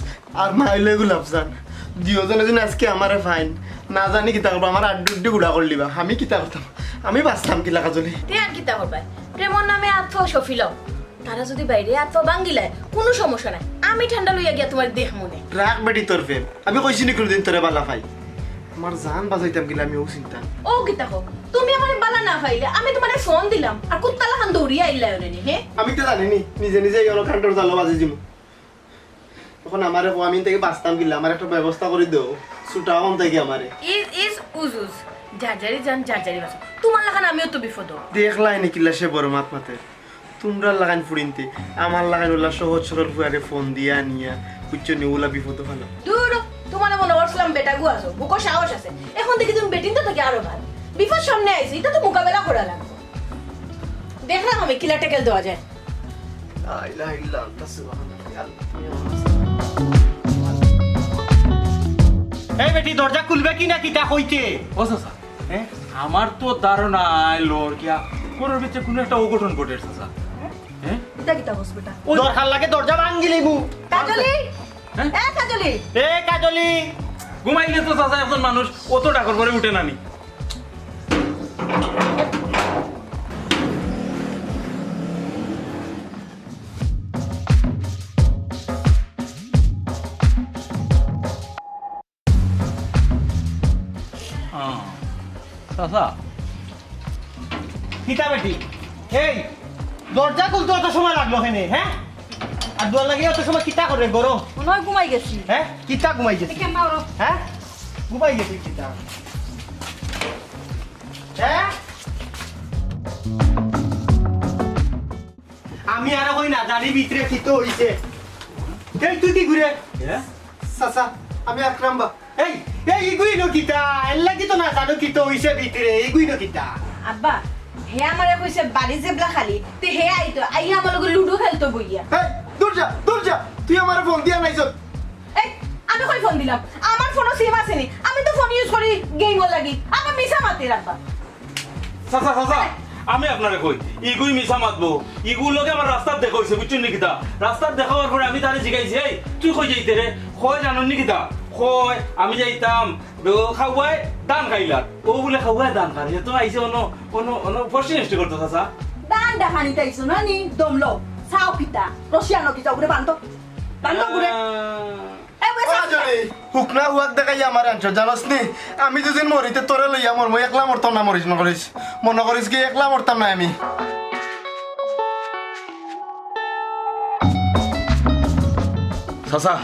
আর মা অইলে গোলাপ জান। দুইওজনে যেন আজকে আমারে ফাইন, না জানি কিতা করবা, আমার আড্ডি উড্ডি গুড়া করিলিবা। আমি কিতা করতাম? আমি বাঁচতাম কিলা কাজলি? তে আর কিতা করবায়? প্রেমর নামে আত পাও সফিলাও। তারা যদি বাইরে আত পাও ভাঙ্গিলায়, কুনু সমস্যা নাই। আমি ঠান্ডা লইয়া গিয়া তুমারে দেখমুনে। রাখ বেটি তোর প্রেম। আমি কইছি নি কুনুদিন তোরে বালা পাই? আমার জান বাঁচাইতাম কিলা আমি অউ চিন্তা। ও কিতা কও? তুমি আমারে বালা না পাইলে, আমি তুমারে ফোন দিলাম, আর কুত্তা লাখান দৌড়িয়া আইলায় অনে নি, হে? আমি তো জানি নি, নিজে নিজে এই অলকাণ্ডর জালো বাজি দিমু। এখন আমারে কও, আমি থাকি বাঁচতাম কিলা, আমার একটা ব্যবস্থা করি দেও, ছুটাও অন থাকি আমারে। ইজ ইজ উজ উজ, যার যারই জান যার যারই বাঁচো। তুমার লাখান আমিও তো বিপদো। দেখলায় নি কিলা সে বড় মাত মাতে। তুমরার লাখান ফুড়িন্তে, আমার লাখান অলা সহজ সরল ফুয়ারে ফোন দিয়া আনিয়া, বুঝছো নি, অলা বিপদো ফালাও। দূর, তুমারে মনে করছিলাম বেটাগু আছো, বুকো সাহস আছে। এখন দেখি তুমি বেটিন তো থাকি আরো ভালো। বিপদ সামনে আইছে, ইটা তো মোকাবেলা করা লাগবো। দেখলাম আমি কিলা ট্যাকেল দেওয়া যায়। লা ইলাহা ইল্লা আনতা সুবহানাকা ইয়া আল্লাহ। এই বেটি, দরজা খুলবে কি না কিতা কইতে? ও চাচা, হ্যাঁ? আমার তো ধারণা আইলো আর কি, আ, ঘরর ভিতরে কোনো একটা অঘটন ঘটের চাচা। হ্যাঁ? ইটা কিতা কস বেটা? ওই দরকার লাগে দরজা ভাঙ্গি লইমু। কাজলি! হ্যাঁ? এ কাজলি! এ কাজলি! ঘুমাইলে তো চাচা একজন মানুষ অত ডাকর পরে উঠে না নি। আহ, চাচা। কিতা বেটি? এই, দরজা খুলতে অত সময় লাগলো কেনে, হ্যাঁ? আর দুয়ার লাগি অত সময় কিতা করে, গরম? মনে হয় ঘুমাই গেছি। হ্যাঁ? কিতা ঘুমাই গেছি? এই কেমন ওরো? হ্যাঁ? ঘুমাই গেছি কিতা? হ্যাঁ? আমি আরো কই না জানি ভিতরে কিতা অইছে। এই তুই কি ঘুরে? হ্যাঁ? চাচা, আমি আকরাম বা। এই, এই ইগুইন কিতা? এর লাগি তো না জানো কিতা অইছে ভিতরে, ইগুইন কিতা? আব্বা, হে আমারে কইছে বাড়ি যেবলা খালি, তে হে আইতো, আইয়া আমার লগে লুডু খেলতো বইয়া। এই, দূর যা, দূর যা, তুই আমারে ফোন দিয়া নাইছস। এই, আমি কই ফোন দিলাম? আমার ফোনো সিম আছে নি, আমি তো ফোন ইউজ করি গেমর লাগি। আব্বা মিছা মাতের আব্বা। চাচা, চাচা, আমি আপনারে কই, ইগুই মিছা মাতবো। ইগুর লগে আমার রাস্তাত দেখা অইছে, বুঝছইন নি কিতা? রাস্তাত দেখা অওয়ার পরে আমি তারে জিগাইছি, "এই, তুই কই যাইতে রে?" কয়, "জানোর নি কিতা?" কয়, "আমি যাইতাম, ও খাওয়ায় ধান খাইলার।" ও বুলে খাওয়ায় ধান খার, হে তো আইছে অনো, অনো, অনো ফষ্টি নষ্টি করতো, চাচা। ধান ডাহানিত আইছো না নি, দমলো, চাও কিতা, রশি আনো কিতা, ওগুরে বান্ধো, বান্ধো ওগুরে। আহ, এই, ওই ও চাচা। আজলি, হুকনা হুয়াক দেখাইয়া আমারে আনছস, জানোস নি? আমি দুদিন মরিতে তোরে লইয়া মরমু, একলা মরতাম না, মরিস না করিস। মনো করিস কি একলা মরতাম না আমি? চাচা,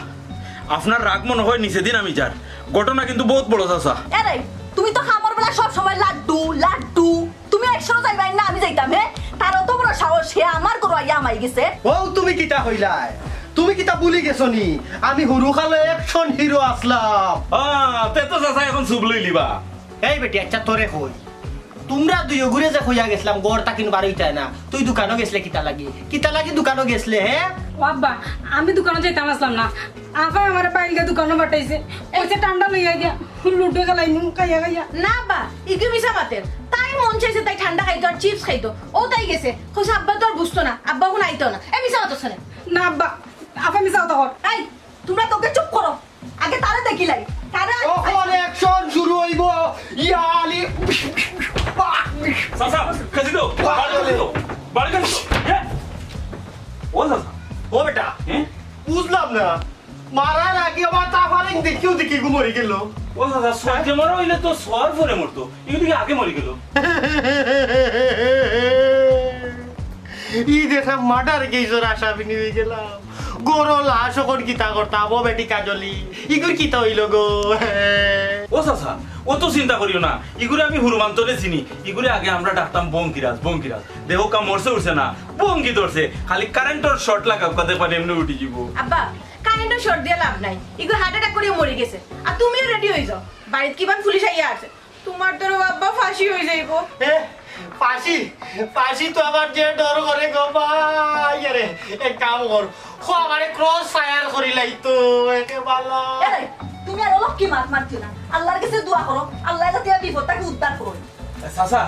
আপনার রাগ মনো হয় নিচে দিন আমি যার। ঘটনা কিন্তু বহুত বড়, চাচা। এরে, তুমি তো খামর বেলা সব সময় লাড্ডু, লাড্ডু। তুমি একশো যাইবায় না, আমি যাইতাম, হে? তার অত বড় সাহস, হে আমার ঘরো আইয়া হামাই গেছে। ও, তুমি কিতা কইলায়? তুমি কিতা ভুলি গেছো নি? আমি হুরুকালে অ্যাকশন হিরো আছলাম। আ, তে তো চাচা এখন চুপ লইলিবা। এই বেটি, আচ্ছা তোরে কই, তুমরা দুইওগুরে যে কইয়া গেছলাম, ঘর থাকিন বারইতায় না, তুই দোকানো গেছলে কিতা লাগি? কিতা লাগি দোকানো গেছলে, হে? ও আব্বা, আমি দোকানো যাইতাম আছলাম না, আফায় আমারে বাইলগা দোকানো পাঠাইছে, কইছে ঠান্ডা লইয়া গিয়া, লুডু খেলাইমু, খাইয়া খাইয়া। না বা, ইগু মিছা মাতের। তাইর মন চাইছে তাই ঠান্ডা খাইতো আর চিপস খাইতো। ও তাই গেছে। কইছে, "আব্বা তো আর বুঝতো না, আব্বা এখন আইতো না।" এ মিছা মাতস কেনে? না আব্বা, আফা মিছা কথা কর। এই, তুমরা তোকে চুপ করো। আগে তারে দেখিলাই। তারে আগে অখন অ্যাকশন শুরু অইবো। ইয়া আলী। চাচা, খেছি দেও। বাড়ি খেছি দেও। বাড়ি খেছি দেও। এ? ও চাচা। ও বেটা, হ্যাঁ? বুঝলাম না। মারার আগে আবার তা ফালেং দেখিও দেখি গু মরি গেল। ও চাচা, সহ্যে মরা অইলে তো সওয়ার পরে মরতো, ইগু দেখি আগে মরি গেল। ই দেখা মার্ডার কেসর আসামি অই গেলাম। ঘরো লাশ অখন কিতা করতাম, ও বেটি কাজলি, ইগুর কিতা অইলো গো? ও চাচা, অত চিন্তা করিও না, ইগুরে আমি হুরুমান্তরে চিনি, ইগুরে আগে আমরা ডাকতাম বঙ্কিরাজ, বঙ্কিরাজ। দেখউক্কা মরছে উঠছে না, বঙ্কি ধরছে, খালি কারেন্টর শর্ট লাগাউক্কা, দেখবা এমনে উঠি যিবো। আব্বা, কারেন্টর শর্ট দিয়া লাভ নাই, ইগু হার্ট অ্যাটাক করিয়া মরি গেছে। আর তুমিও রেডি অই যাও, বাড়িত কিমান পুলিশ আইয়া আছে, তুমার তো আব্বা ফাঁসি অই যাইবো। এ, ফাঁসি, ফাঁসি তো আমার যে ডর করে গো ভাই। আরে, এক কাম কর, খো আমারে ক্রস ফায়ার করিলাইতো, একে বালা। এরে, তুমি আর অলক্ষী মাত মাতিও না, আল্লার গেছে দোয়া করো, আল্লায় যাতে এই বিপদ থাকি উদ্ধার করইন। চাচা,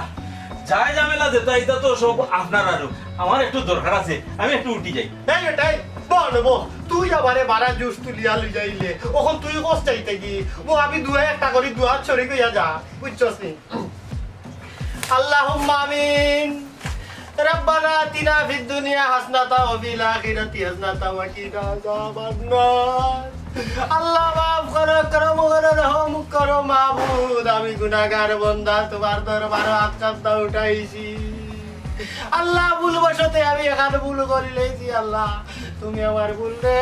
যাই ঝামেলা যেতা, ইতা তো সব আপনারারউ। আমার একটু দরকার আছে, আমি একটু উঠি যাই। এই বেটাই, বল, বল, তুই আমারে বারা জুস তুলিয়া লই যাইলে, অখন তুই কস চাইতে কি? ও আমি দুয়া একটা করি, দুয়াত শরিক অইয়া যা, বুঝছস নি? আল্লাহুম্মা আমিন। রাব্বানা আতিনা ফিদ দুনিয়া হাসনাতা ওয়া ফিল আখিরাতি হাসনাতা ওয়া কিনা আযাবান নার। আল্লাহ মাফ করো, করম করো, রহম করো মাবুদ। আমি গুনাহগার বান্দা, তুমার দরবারো আত কান্দা উঠাইছি। আল্লাহ, ভুলবশতে আমি এখান ভুল করিলাইছি, আল্লাহ, তুমি আমার ভুলরে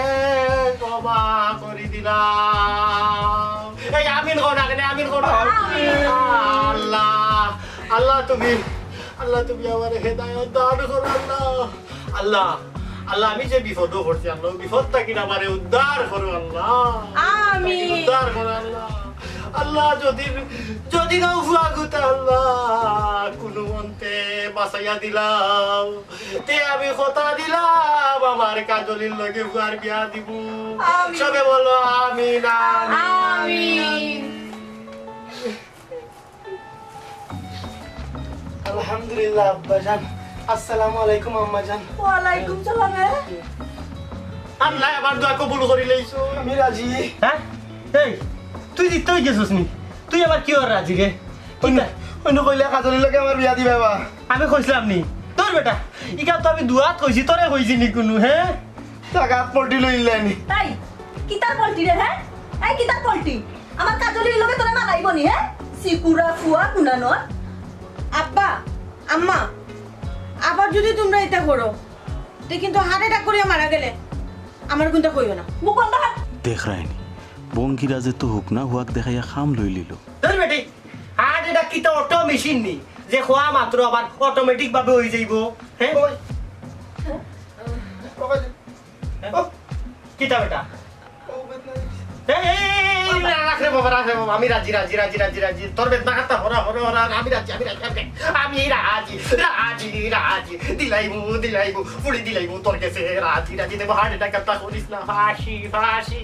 ক্ষমা করি দিলাও। এই আমিন কও না কেনে, আমিন কও না। আমিন। আল্লাহ, আল্লাহ তুমি, আল্লাহ তুমি আমারে হেদায়েত দান করো আল্লাহ। আল্লাহ, আল্লাহ, আমি যে বিপদো পড়ছি আল্লাহ, বিপদ থাকি আমারে উদ্ধার করো আল্লাহ। আমিন। উদ্ধার করো আল্লাহ। আল্লাহ, যদি, যদি নাও ফুয়া গুতা আল্লাহ, কুনুমন্তে বাঁচাইয়া দিলাও, তে আমি কথা দিলাম আমার কাজলির লগে ফুয়ার বিয়া দিমু। আমিন। সবে বলো আমিন, আমিন। আমিন। আলহামদুলিল্লাহ আব্বাজান। আসসালামু আলাইকুম আম্মাজান। ওয়ালাইকুম সালাম, এ? আল্লাহ আমার দোয়া কবুল করি লইছো। আমি রাজি। হ্যাঁ? এই, তুই জিততে হয়ে গেছিস নি? তুই আবার কি ওর রাজি রে? অন্য, কিতা? অন্য কইলে কাজলির লগে আমার বিয়া দিবা বা। আমি কইছিলাম নি? তোর বেটা, ইটা তো আমি দুয়াত কইছি, তোরে কইছি নি কুনু, হ্যাঁ? টাকা পল্টি লইলেনি। তাই, কিতার পল্টি রে, হ্যাঁ? এই কিতার পল্টি? আমার কাজলির লগে তোরা মারাইব নি, হ্যাঁ? সিকুরা ফুয়া কুনানোর। আব্বা, আম্মা, আবার যদি তোমরা এটা করো, তে কিন্তু হার্ট অ্যাটাক করিয়া মারা গেলে আমার কিন্তু কইও না। মুখ বন্ধ কর। দেখ রায়নি, বঙ্গিরাজে তো হুকনা হুয়াক দেখাইয়া খাম লই লিল। ধর বেটি, হার্ট অ্যাটাক কিতা অটো মেশিন নি যে খোয়া মাত্র আবার অটোমেটিক ভাবে হয়ে যাইব? হ্যাঁ? ওই। ওই। কিতা বেটা? এই, এই, এই, এই, এই, রাখ রে বাবা, রাখ রে বাবা, আমি রাজি, রাজি, রাজি, রাজি, রাজি। তোর বেদনা কাটতা হরা, হরা, হরা, আমি রাজি, আমি রাজি, আমি রাজি, আমি রাজি, রাজি, রাজি, দিলাইমু, দিলাইমু, ফুড়ি দিলাইমু, তোর কাছে রাজি, রাজি, দেবো, হার্ট অ্যাটাক কাটতা করিস না, ফাঁসি, ফাঁসি।